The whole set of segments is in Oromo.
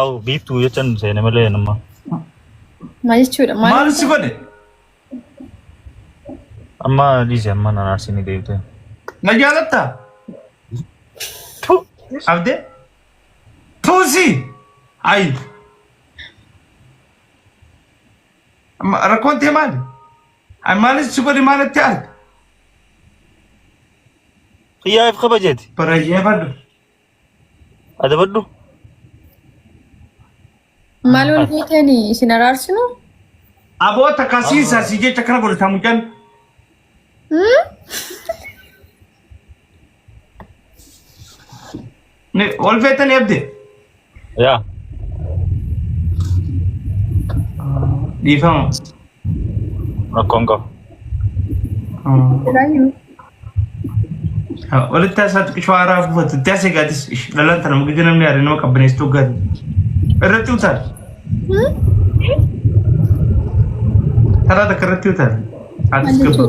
Biiftuu jechan seene malee nama. Maal jechuudha? Maal Maal si godhe? Amma dhiise amma naan aarsinii deebite. Na jaalattaa? Abdee? Tuusi! Ayi. Rakkoon tee maali? Ani maalis si godhe maalitti arga? Xiyyaa'eef kabajeeti. Barayyee baddu. Adabadhu. Maal wal gootanii isin araarsinu? Aboo takka siisaa si jecha kana godhataa mucaan. Wal feetanii abdee? Yaa. Dhiifama. Rakkoon qabu. Jiraayyuu. Walitti haasaa xiqqishoo haaraa buufatu. Itti haasee gaatis dhalaan tana mugdi namni haare nama qabbaneessituu gaati. Irratti utaal. Taraa takka irratti utaal. Atis gabbu.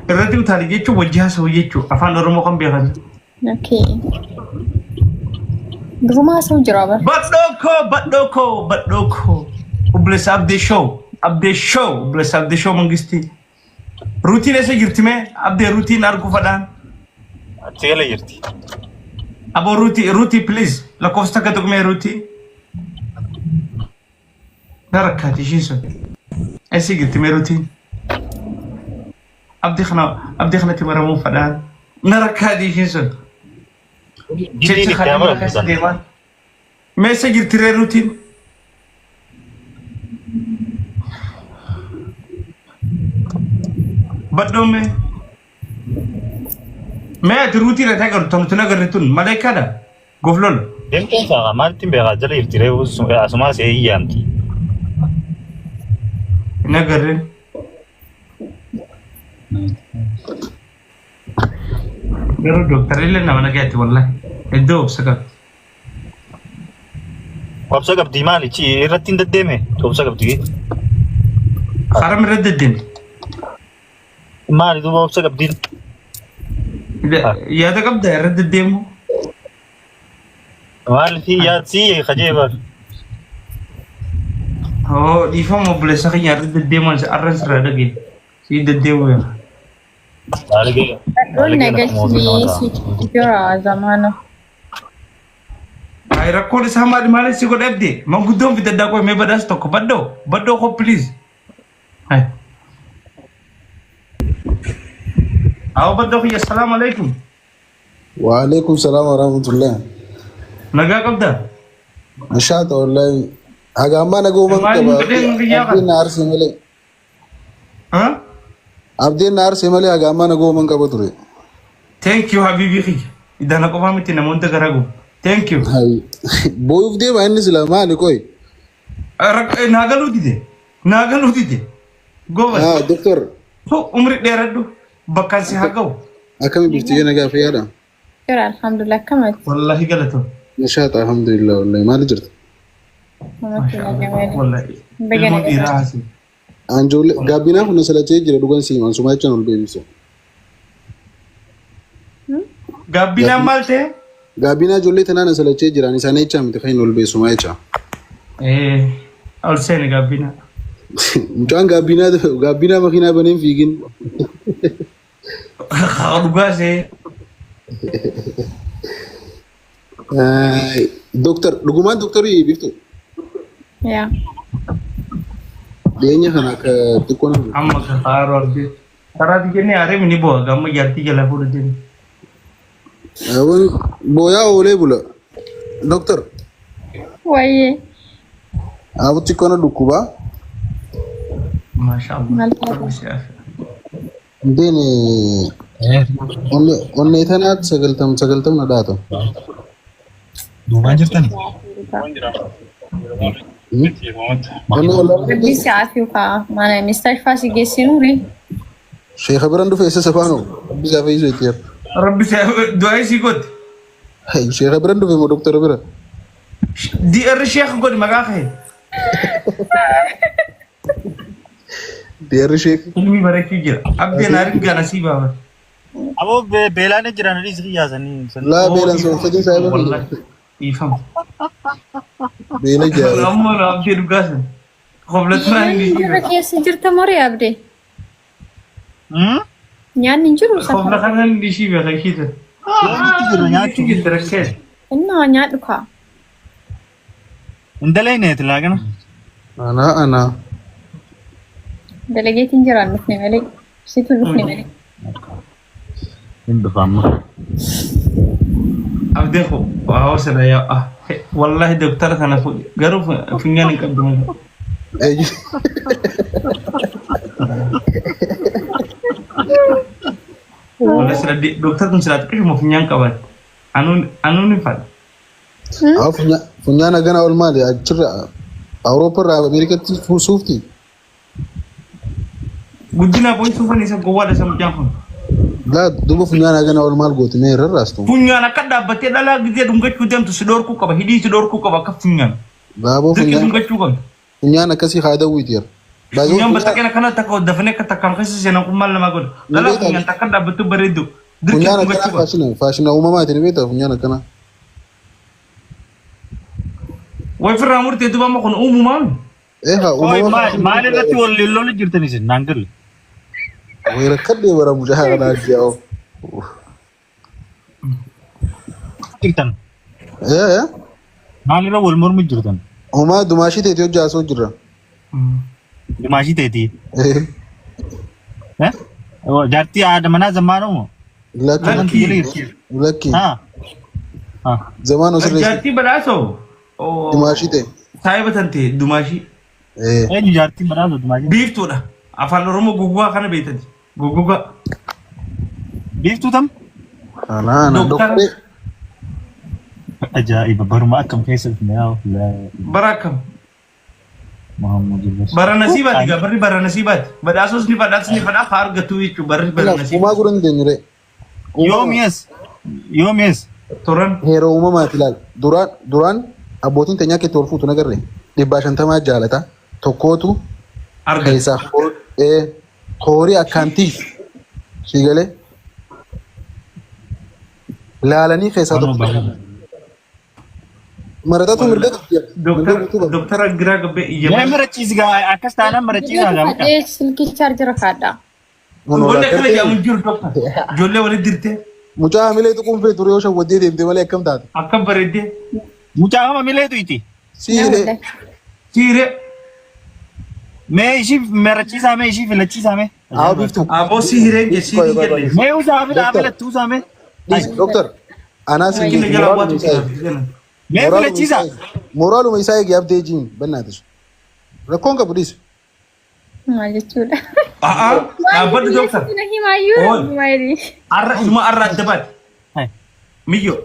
Irratti utaali jechuun wajji haasa'u jechuun afaan Oromoo kan beekan. Okay. Durumaa haasa'u jira bara. Badhoo koo badhoo koo badhoo koo obboleessa Abdee Show Abdee Show obboleessa Abdee Show Mangistii. Ruutiin eessa jirti mee Abdee ruutiin arguu fadhaan. Achi gala jirti. Aboo ruutii ruutii please lakkoofsa takka tuqmee ruutii. Na rakkaati ishiin sun. Eessa jirti mee ruutiin? Abdii kana abdii kanatti maramuu fadhaan. Na rakkaati ishiin sun. Giddiin Jecha itti kana amaramtu keessa sana. deemaan. Mee eessa jirti ree ruutiin? Badhoon mee? Mee ati ruutii irratti agartu tan nuti hin agarre tun maleekaadha. Goflola. Deemteen isaa maalittiin beekaa jala jirti reefu asumaa see iyyaamti. Hin agarreen. Garuu dooktarri illee nama nagayaati wallahi. Iddoo obsa qabdi. Obsa qabdi maali? Chi irratti hin deddeeme? Obsa qabdi. Haram irra deddeemti. Maali duuba obsa qabdiin? Yaada qabda irra deddeemu. Maali fi yaad si kajeeba. Hoo dhiifama obboleessa keenya irra deddeemuun arran sirraa dhagee. Si deddeemu yaa. Baaligee. Badhoon Baaligee nama mootii nama nagalchii ta'a. si jira zamaana. Ay rakkoon isaa maali maali si godhe abdee manguddoon fidaddaa qoy mee badhaasa tokko baddoo baddoo koo please. Ay. Awo baddoo kiyya assalaamu alaikum. Waalaikum salaam warahmatullah. Nagaa qabdaa? Nashaata wallahi. Haga ammaa nagooman Maali qaba. nu fedheen biyyaa Abdiin kana? na aarse malee. Ha? Abdiin na aarse malee haga ammaa nagooman qaba ture. Thank you habibi kiyya. Idana qofaa miti namoota garaa gubu. Thank you. Hay. Booyuuf deema inni sila maali qoy? Naa galuu dide. Naa galuu dide. Goobas. Ah, doktor Tu umri dheeradhu. Bakkaan si haa ga'u. akkami bifti kee nagaa fayyaadha? Jira alhamdulillah akkamati. Wallahi galatoo. Nashaata alhamdulillah wallahi maali jirta? Namatti nagaa Wallahi. Baga Ilmoo nagaa dhiiraa haasii. Anjoollee gaabbinaa kun salachee jira dhugan siiman sumaa jechaan ol deebise. Gaabbinaan maal ta'e? Gaabbinaa ijoollee tanaan salachee jiraan isaan jechaa miti kan hin ol beesumaa jechaa. Ol seeni gaabbinaa. Mucaan gaabbinaa gaabbinaa makiinaa baneen fiigin. Haa dhugaa see. Doktar dhugumaan doktarii biftu Yaa. dhiyeenya kana akka xiqqoo nama Amma ka haaroo argee. Karaa jennee haaree mini bu'a gamma jaartii jala fuudhu jenne. Awwan booyaa oolee bula. Doktar Wayyee. abu xiqqoo na dhukkubaa. Maasha Allah. Maal taate? Rabbi si afi. Ndeen onnee tanaatti sagaltam sagaltam na dhaata. Duubaan jirtani? Onnee wallaan Rabbi si afiu kaa. Mana mustashfaa si geessinuu ree. Sheekha biran dhufe eessa safaanoo? Rabbi isaa fayyisuu itti yaadu. Rabbi si du'aa isii godhi. Sheekha biran dhufe moo doktara bira? DR Sheekh godhi maqaa kee. Deerri sheek. Ilmi bareechuu jira. Abdeen aarin gaana sii baaba. Aboo beelaan jiran dhiisi kiyyaasanii. Laa beelan soon fedhin saayiba Wallahi. Dhiifama. Beela jaare. Ammoo nu abdee dhugaasan. Koflatunaan Nyaanni inni jirra keessa jirta moree abdee. Nyaanni hin jiru Kofla safara. kanaan inni ishii beeka ishii tan. Yoomitti jirra nyaachuu. Jirti rakkee. Innaa nyaadhu kaa. Hin dalayneeti laaqana. Anaa anaa. Dalageetiin jiraan dhufne malee. Situ hin dhufne malee. Hin dhufa amma. Abdee ko waa sana yaa ah wallahi doktara kana fuudhi garuu funyaan hin qabdu malee. Wallahi sila doktar kun sila xiqqishuma funyaan qabaate. Anuun anuun hin fadha. Haa funyaan hagana ol maali achirra Awurooppaa irraa Ameerikaatti suufti. Guddina booyi suufan isa gowwaadha isa mucaan kun. Laa duuba funyaan hagana ol maal gooti mee rarraastu. Funyaan akka dhaabbattee dhalaa gizee dhungachuu deemtu si dhorkuu qaba hidhii si dhorkuu qaba akka funyaan. Laaboo Dirqii funyaan dhungachuu qabda. funyaan akkasii haa dawwiiti jira. Baay'ee Funyaan battaqeen akkana takka dafanii akka takkaan keessa seenan kun maal namaa godha. Dhalaa Ni beektaa? funyaan takka dhaabbattuu bareeddu. Dirqii Funyaan dhungachuu akkanaa qabda. faashina faashina uumamaati ni beektaa funyaan akkanaa. Way firraa murtee duuba amma kun uumamaa. Ee haa Oi, uumama. maal irratti wal lollu jirtan isin naan galle. Way rakkadhee bara mucaa kanaa ji'oo. Jirtan. Ee ee. Maal irra wal mormu jirtan? Homaa dumaashii teeti hojii haasoo jirra. Dimaashii teetii. Ee. Eh? Jaartii haadha manaa zammaanoo moo? Lakki Lakki. lakki Haa. Haa. zamaan osirreessi Jaartii badhaasoo. dumaashii ta'e. Saayiba tante dumaashii. Ee. Eenyu jaartiin badhaasoo dimaashii? Biiftuudha. Afaan Oromoo guggugaa kana beektati. Guggugaa. Biiftuu tam? Anaa anaa Doktara. doktoree. Ajaa'iba baruma akkam keessa dhufne yaa Bara akkam. Muhammad Bara nasiibaati gaa barri bara nasiibaati. Badhaasos ni badhaas ni badhaa haa argatu jechuudha barri bara Uumaa nasiibaati. godhan dandeenyu Yoom yes. Yoom yes. Turan. Heera uumamaati ilaal. Duraan duraan abbootiin teenyaa keetti ol fuutu nagarre 150 jaalata tokkootu Argatu. keessaa horii akkaantiif si galee laalanii keessaa tokko maratatu mirga qabdi. Mirga guutuu qabdi. Doktara Giraa Gabbee Mee iyyamaa. marachiisi gaa akkas taanaan marachiisaa gaa mucaa. Fadhee silkii chaarjera kaadha. Kun Ijoollee akkana horaa jedhamu hin jiru doktar. Ijoollee walitti dirtee Mucaa hamilee tuquun feetu yoo shawwaddee deemte malee akkam taate? akkam bareeddee Mucaa hama mileetu iti. Siiree. siiree Mee ishii marachiisaa mee ishii filachiisaa mee. Haa biiftuu. aboo siiree jee siiree jenne. Mee usaa fila Doktor. filattu usaa mee. Doktor. Anaa siin Inni jeetu jala moraaluma bu'aatu isaa eegi. Mee filachiisaa. Moraaluma isaa eegi abdee jiin bannaatis. Rakkoon qabu dhiisi. Maal jechuudha? A'aa dhaabbadhu doktar. Na himaayyuu Ool. maali? Arra isuma arra adda baate. Hai. Miyyoo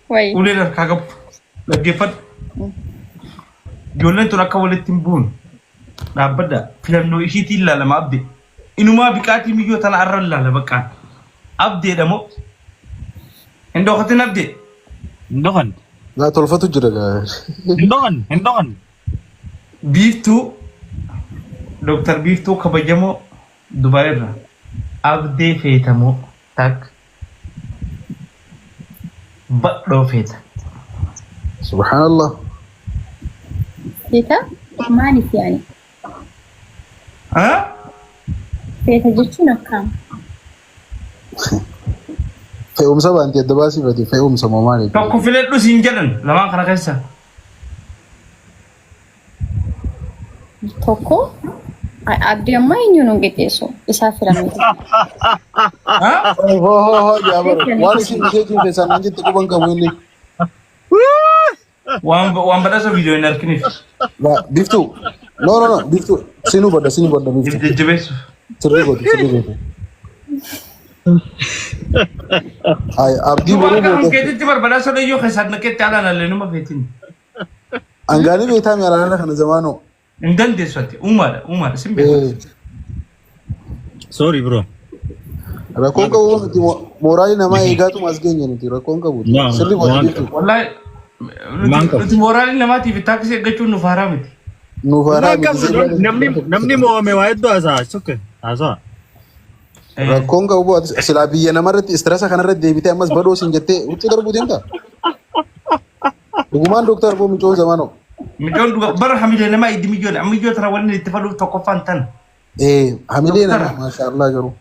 Wayi. uleen harkaa qabu. Dhaggeeffadhu. Ijoolleen tun akka walitti hin buune. Dhaabbadha. Filannoo ishiitiin ilaalama abdee. Inumaa biqaatii miyyoo tana arra ilaala baqqaan. Abdeedha moo? Hin dhokatin abdee. Hin dhokan. Laa tolfatu jira gaa. Hin dhokan. Hin dhokan. Biiftuu Dooktar Biiftuu kabajamoo Dubaay irraa abdee feetamoo tak badhoo feeta. Subhaanallah. Feeta maaliif yaani? Haa? Feeta jechuun akkam? Fe'umsa baanti adda baasifate fe'umsa moo maali? Tokko filadhu siin jedhan lamaan kana keessa. Tokko abdii ammaa eenyuun hin qixxeessu isaa filame. Haa? Hoo hoo hoo jaa bara. Waan isin ishee jiin keessaan naan jette quban qabu inni. Waan waan badhaasa viidiyoo hin arginiif. Laa biiftuu. No no no biiftuu. Sinuu badda sinuu badda biiftuu. Jajjabeessuuf. Sirrii goote sirrii goote. Ay abdii Duuba boruu akka booda. keetitti barbadaasa dhayyoo keessaan naqetti alaan allee numa feetiin. Angaanii beektaa mi alaana kana zamaanoo. Hin dandeessu ati uumaadha uumaadha sin beeku. Sorry bro. Rakkoon qabu nuti mooraalii namaa eegaatuma as geenye nuti rakkoon qabu. Sirrii goote biiftuu. Wallaahi Maan qabu. nuti mooraalii namaatiif taaksii eeggachuun nuuf haaraa miti. Nuuf haaraa miti. Namni namni mo'ame waa hedduu haasa'a. Sukke haasa'a. Rakkoon qabu bu'aa silaa biyya namarratti istirasa kanarratti deebitee ammas badhoo siin jettee huccuu darbuu deemta. Dhugumaan dooktar boo micoon zamanoo. Micoon dhuga bara hamilee namaa iddi mijoon mijoon tana wanni itti fadhuuf tokkoffaan tan. Ee hamilee nama maashaallah garuu.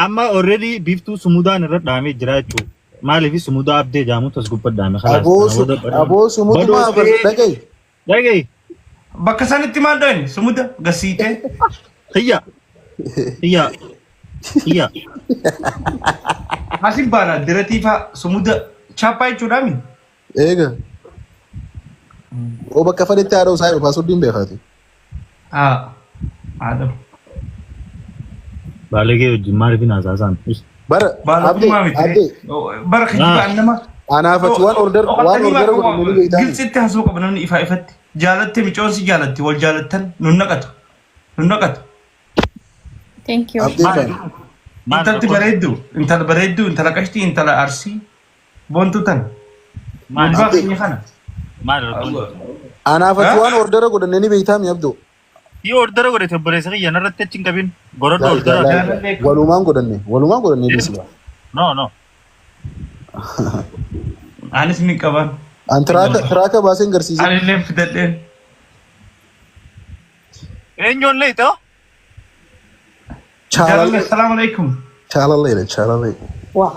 Amma already biiftuu sumudaan irra dhahamee jira jechuudha. Maaliif sumudaa abdee jaamutu as gubbaa dhaame. Aboo sumudumaa dhaga'i. Dhaga'i. Bakka sanitti maal dho'in sumuda gasiitee. Hiyya. Hiyya. Hiyya. Asin baana diratii faa sumuda chaappaa jechuudha mi? Eega. Oo bakka fadhetti haadha isaa paaswordiin beekaati. Haa. Haadha. Baalegee wajjin maaliif hin haasa'an? Bara abdee Baalagummaa miti. abdee Bara kijibaan nama. anaaf ati waan order godhannu ni beektaa. Gilxitti haasoo qaba namni ifaa ifatti. Jaalatte micoon si jaalatti wal jaalattan nun naqatu. Nun naqatu. Thank you. Abdee kan. Intalti bareeddu, intala bareeddu, intala qashtii, intala arsii boontuu tan. Gurbaa keenya kana. Maal rakkoon? Anaaf ati waan order godhanne ni beektaa mi abdoo. Yoo order godhate obboleessa kiyya narratti achi hin qabin. Gorodho order. Walumaan godhanne dhiisba. No no. Anis ni qaban. An tiraaka baaseen garsiise. Ani illee fidadheen. Eenyuun leeta? Jaalallee, salaamu alaikum. Chaalallee chaalallee. Wow.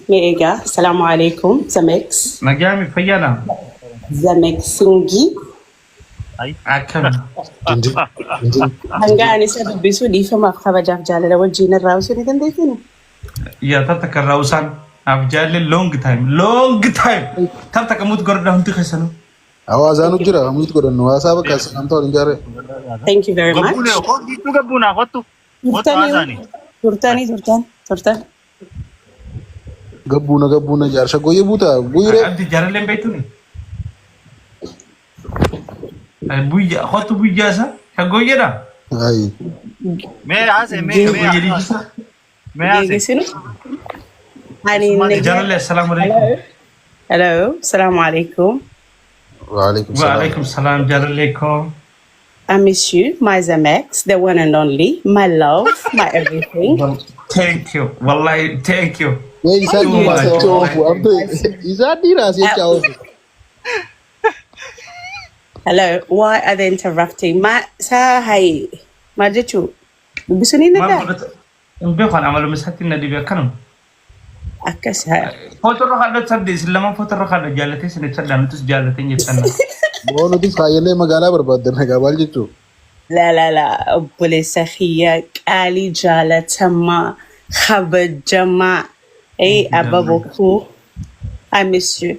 Mee egaa, salaamu alaikum, Zamex, Nagaami fayyaadha. Zamex Singi. Akkam. Dindin dindin. Hanga ani isa dubbisuu dhiifamaaf kabajaaf jaalala wajjin irraa osoo ni dandeessinu. Yaa tarta kan raawusaan. Af jaalle long time long time. Tarta kamuut gorodha hundi keessanuu. Hawaasaanu jira hamuutu godhannu haasaa bakka sagantaa waliin jaaree. Thank you very much. Gabbuun koo gabbuun kottu. Kottu haasaani. Turtanii turtan turtan. Gabbuuna gabbuuna jaarsha goyyee buuta guyyiree. Abdi jaalalleen beektuuni. Buyya kottu buyyaa isa shaggooyyeedha. Ayi. Mee haasee mee mee Shaggooyyee dhiisisa. mee haasee. Geessinu. Ani Jaalallee assalaamu alaikum. Hello, salaamu alaikum. Waalaikum Wa salaam. alaikum salaam jaalallee koo. I miss you, my Zamex, the one and only, my love, my everything. Thank you. Wallahi thank you. Mee isaa dhiiraa si'achi oofu abdee isaa dhiiraa si'achi oofu. Hello, why are they interrupting? Ma sa hay ma jechu dubbisuu ni Maal danda'a? godhata? Hin beeku ani amaluma isaatti na dhibe akkanuma. Akkas haa. Footorra kaadhatu sabde isin lamaan footorra kaadhatu jaallatee isin ibsadha nutis jaallatee jettanna. Boo nutis kaayyannee magaalaa barbaaddan nagaa maal jechuu. La la la obboleessa kiyya qaalii jaalatamaa kabajamaa. Hey, Abba Bokkuu. I miss you.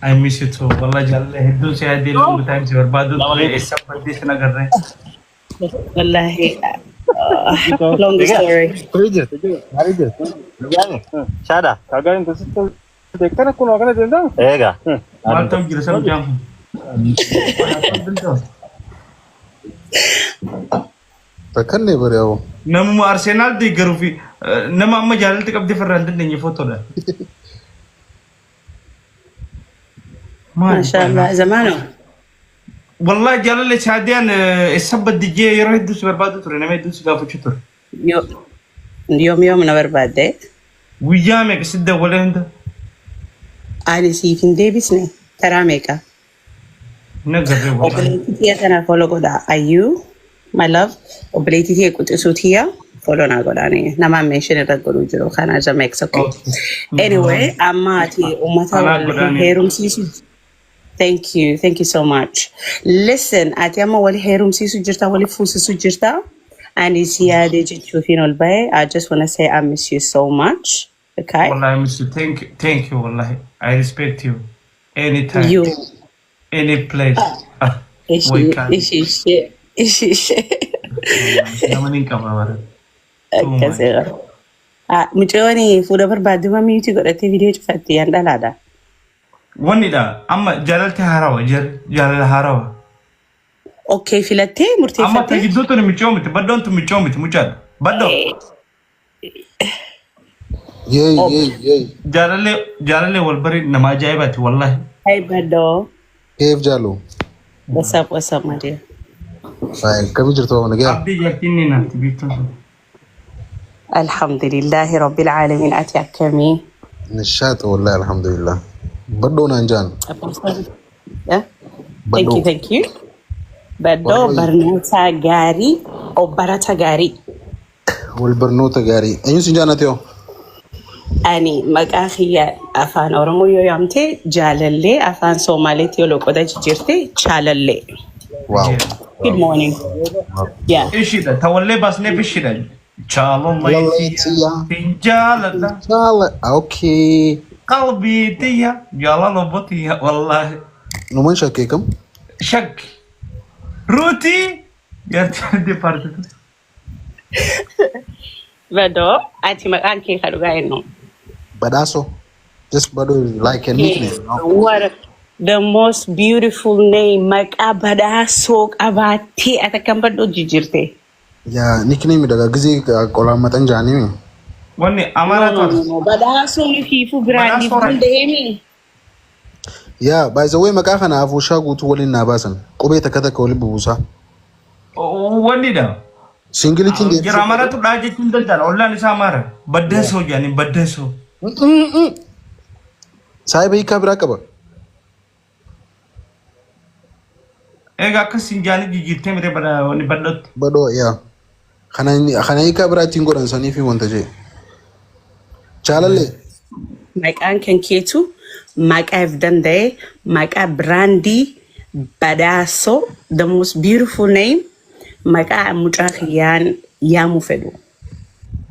I miss you too. Wallahi jaalallee hedduun si yaadee long time si barbaadu ture eessa baddee sin agarree. Wallahi, long story. Maali jirti? Shaada. Kagaan intasitti beektan akkuma kana danda'amu. Eega. Maal ta'u jira san mucaan kun? Rakkanne bare awoo. Namuma Arsenaal deeggaruu fi nama amma jaalalti qabdee firraa hin dandeenye footoodha. Mashallah. Zamano. Wallahi jaalallee Saadiyaan eessa baddijjee yeroo hedduu si barbaadu ture nama hedduu si gaafachuu ture. Yoom yoom na barbaadde? Guyyaa meeqa si dawwalee hunda? Ani siif hin deebisne karaa meeqa? Hin agarree wallahi. Obboleettii tiyya tana follow godha. Ayyuu my love obboleettii tiyya quxisuu tiyya follow naa godhaani. Nama mention irra godhuu jiru kana Zamex, okay. Anyway, amma ati uummata Anaa wal godhaani. heerumsiisu. Thank you, thank you so much. Listen, ati amma wal heerumsiisu jirta, wal fuusisu jirta. Ani si yaade jechuufiin ol bahe. I just wanna say I miss you so much. Okay? Wallahi I miss you. Thank you. Thank you wallahi. I respect you. Anytime. You. Any place. Ah, Ishi, wai kan. ishi, ishi, ishi, ishi. Nama ni qaba bara. Too much. Akkasii. Ah, mucayyoon fuula barbaaduma mute godhattee viidiyoo cufatte yaan dhalaadha. Wannidha amma jaalalti haarawa jaalala haarawa. Okay, filattee Amma ta murteeffattee. gidduu tuni micoo miti baddoon tun micoo miti mucaadha. Baddoo Yeey yeey yeey. jaalallee jaalallee wal bari nama ajaa'ibaati wallahi. Hi, Baddo. Keef jaalu. What's up, what's up, my dear? Fine. Kami jirtu waa nagaa. Abdii jaartiin ni naatti biiftuun sun. Alhamdulillahi Rabbil Alamin. Ati akkamii? Nishaata wallahi alhamdulillah. Badhoo naan jaan. Yeah? Thank you, Badhoo. thank you. Badhoo Warra barnoota gaarii, obbarata gaarii. Wal barnoota gaarii. Eenyu sin jaanate hoo? Ani maqaa kiyya afaan Oromoo yoo yaamte Jaalallee, afaan Soomaaleetti yoo loqoda jijjiirte Chaalallee. Wow. Good morning. Yeah. Ishiidha. Tawallee baasneef ishiidha. Jaalallee Tiyya. sin jaaladha. Jaala. Okay. Qalbii tiyya. Jaalala obbo tiyya. Wallaahi. Numan shakkee kam? Shakki. Ruutii. Yartii departitu. Badhoo, ati maqaan kee kan dhugaa eenyu? Badhaasoo. Just Badhoo is like a nickname. No? What the most beautiful name, maqaa Badhaasoo qabaattee ati akkam Badhoo jijjiirte? Yaa, nickname dhagaa gizee qolaan maxan jaanii. Wanni No, Amaaraa no, no, tola. no. Badhaasoon fiifuu biraandiif Badhaasoo hunda'eemi. Yaa, by the way, maqaa kana afooshaa guutuu waliin naa baasan. Qubee takka takka waliin bubuusaa. Wannidha. Singilitiin Jira deebisuu. Amaaratu dhaa jechuun danda'an. Ollaan isaa Amaara. Baddeessoo jedhanii Baddeessoo. Saayiba hiikaa biraa qaba. Egaa akkas hin jaanii jijjiirtee miti wanni Badhootti. Badhoo, yaa. Kana hiikaa biraa ittiin godhan sanii fi wanta jee. Jaalallee. Maqaan kan keetu maqaa if danda'e, maqaa biraandii, Badhaasoo, the most beautiful name, maqaa mucaa kiyyaan yaamuu fedhu.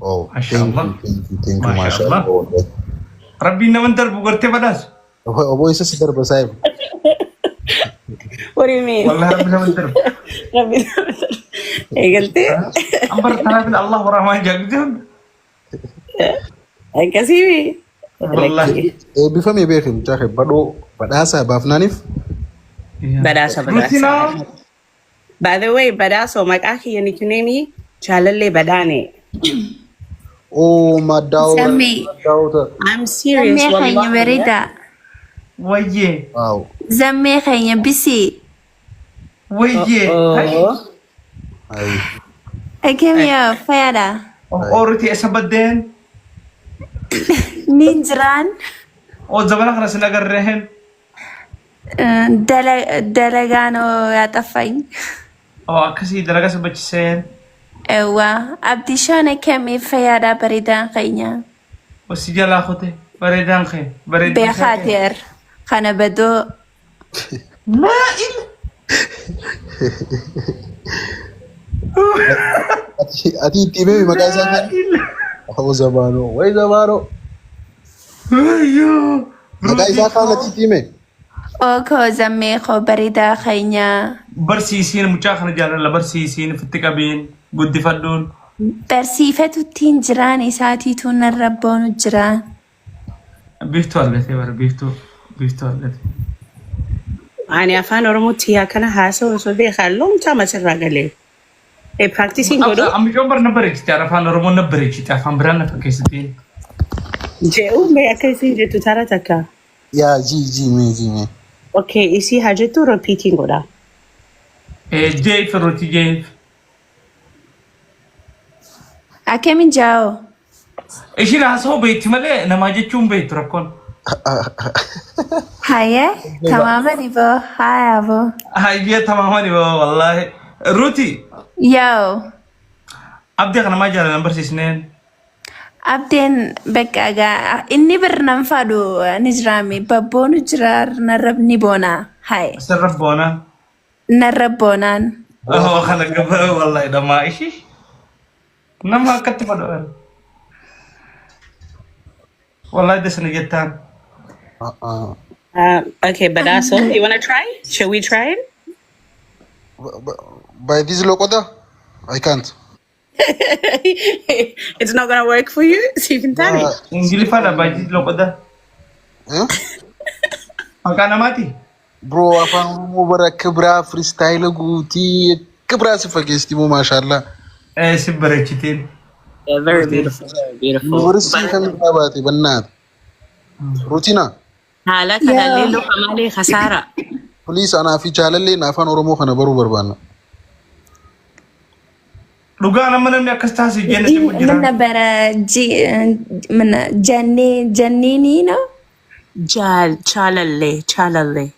Oh, thank Mashallah. you, thank you, thank you, Mashallah. mashallah. Rabbiin nama darbu gartee badhaasu. Obbo isa si darba saayiba. What do you mean? Wallahi Rabbi nama darbu. Rabbi eegaltee. Ambar tanaafin Allah waraamaan jaagdee. Akkasii. Wallahi. Eebbifamee beeku mucaa kee Badhoo badhaasaa baafnaaniif. Badhaasa, badhaasa. Rutinaa. By the way, Badhaasoo, maqaa kiyya nickname Jaalallee Badhaane. Oh, maddaa'oo. Zammee. Maddaa'oota. I'm serious. Zammee keenya Wallahi. bareedaa. Wayyee. Wow. Zammee keenya bisii. Wayyee. Oh. Ayi. Akkamiyaa fayyaadha. Oruti eessa baddeen? Niin jiraan. Oo zabana kana sin agarreen. Dalagaan yaa xaffany. Oo akkasii dalagaa si bachiseen. Eewwa, Abdishaan, akkamii fayyaadha bareedaan keenya? Osi jalaa kute. Bareedaan kee. Bareedaan. Beekaateer kana badoo. Laa ila. Ati itti himee maqaa isaa kan? Oh, zabaanoo. Wayi zabaanoo. Ayyoo. Maqaa isaa kaan ati itti hime? Ookoo, zammee koo, bareedaa keenya. Barsiisiin mucaa kana jaalala barsiisiin ofitti qabiin guddifadhuun. Barsiifatuttiin jiraan, isaatiitu narra boonu jiraan. Biiftuu argatee bara biiftuu biiftuu argate. Ani afaan Oromootti yaa kana haasa'u osoo beekaa long time asirraa galee. Practicing godhu. Ammicoon bar na bareechite, afaan Oromoo na bareechite, afaan biraan na fakkeessitiin. Je'uu mee akka isin jettu tara takka. Yaa, ji ji mee ji mee. Okay, isii haa jettu, repeating godha. Jeef rooti jeef. Akkamiin jaa'oo? Ishiin haasa'uu beekti malee namaa jechuun beektu rakkoon. Hayyee, tamaamani boo, haaya boo. Hayyee, tamaamani wallaahi. Ruuti. Yoo. Abdii kana maa jaalala barsiisneen? Abdeen bakka gaa inni bir nan fadhu ni jiraame, babboonu jira, narra ni boona haye. Sirra boona. Narra boonaan. Oh, kana gaba wallahi dhamaa ishii. Nama akkatti fadhu. Wallahi dasana jettaan. Okay, Badhaasoo, you wanna try? Shall we try it? By this loqoda? I can't. It's not gonna work for you. Siif hin taane. Ingiliffaadha baay'ee loqoda. Eh? Maqaa namaati. Bro, afaan Oromoo bara akka biraa freestyle guutii akka biraa si fageesti moo maashaallah. Eh, si bareechiteen. Yeah, very beautiful, very beautiful. Yuunivarsiitii kamirraa baate bannaata? Rutina. Haala kanallee luka malee kasaara. Please, anaa fi Jaalalleen afaan Oromoo kana baruu barbaanna. Dhugaa nama namni akkas taasisu jenne si jira. Mana bara mana jannee janniini no? Jaal, jaalallee, jaalallee.